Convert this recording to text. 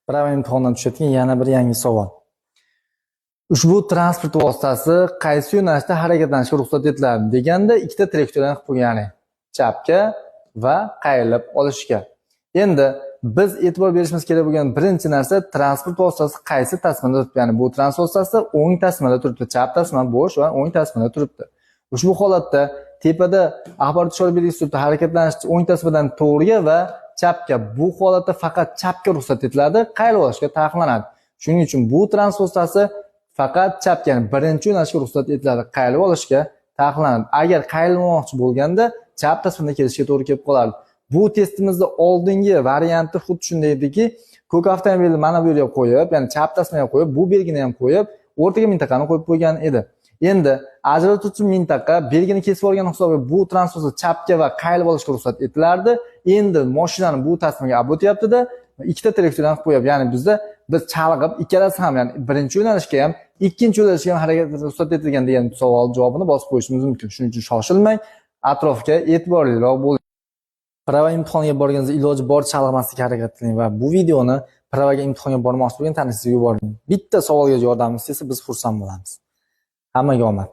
Prava imtihonidan tushayotgan yana bir yangi savol. Ushbu transport vositasi qaysi yo'nalishda harakatlanishga ruxsat etiladi deganda ikkita trayektoriyani qilib qo'ygan, ya'ni chapga va qayrilib olishga. Endi biz e'tibor berishimiz kerak bo'lgan birinchi narsa, transport vositasi qaysi tasmada turibdi. Ya'ni bu transport vositasi o'ng tasmada turibdi, chap tasma bo'sh va o'ng tasmada turibdi. Ushbu holatda tepada axborot ishora belgisi turibdi, harakatlanish o'ng tasmadan to'g'riga va chapga. Bu holatda faqat chapga ruxsat etiladi, qayrilib olishga taqiqlanadi. Shuning uchun bu transport vositasi faqat chapga, ya'ni birinchi yo'nalishga ruxsat etiladi, qayrilib olishga taqiqlanadi. Agar qayrilmoqchi bo'lganda chap tasmada kelishga to'g'ri kelib qolardi. Bu testimizda oldingi varianti xuddi shunday ediki, ko'k avtomobilni mana bu yerga qo'yib, ya'ni chap tasmaga qo'yib, bu belgini ham qo'yib, o'rtaga mintaqani qo'yib qo'ygan edi. Endi ajratuvchi mintaqa belgini kesib olgan hisobiga bu transport chapga va qayrilib olishga ruxsat etilardi. Endi mashinani bu tasmaga olib o'tyaptida, ikkita trayektoriyani qilib qo'yapti. Ya'ni biz chalg'ib ikkalasi ham, ya'ni birinchi yo'nalishga ham, ikkinchi yo'nalishga ham harakat ruxsat etilgan degan savol javobini bosib qo'yishimiz mumkin. Shuning uchun shoshilmang, atrofga e'tiborliroq bo'ling. Prava imtihoniga borganingizda iloji bor chalg'maslikka harakat qiling va bu videoni pravaga imtihonga bormoqchi bo'lgan tanishingizga yuboring. Bitta savolga yordamimiz tegsa, biz xursand bo'lamiz. Hammaga omad.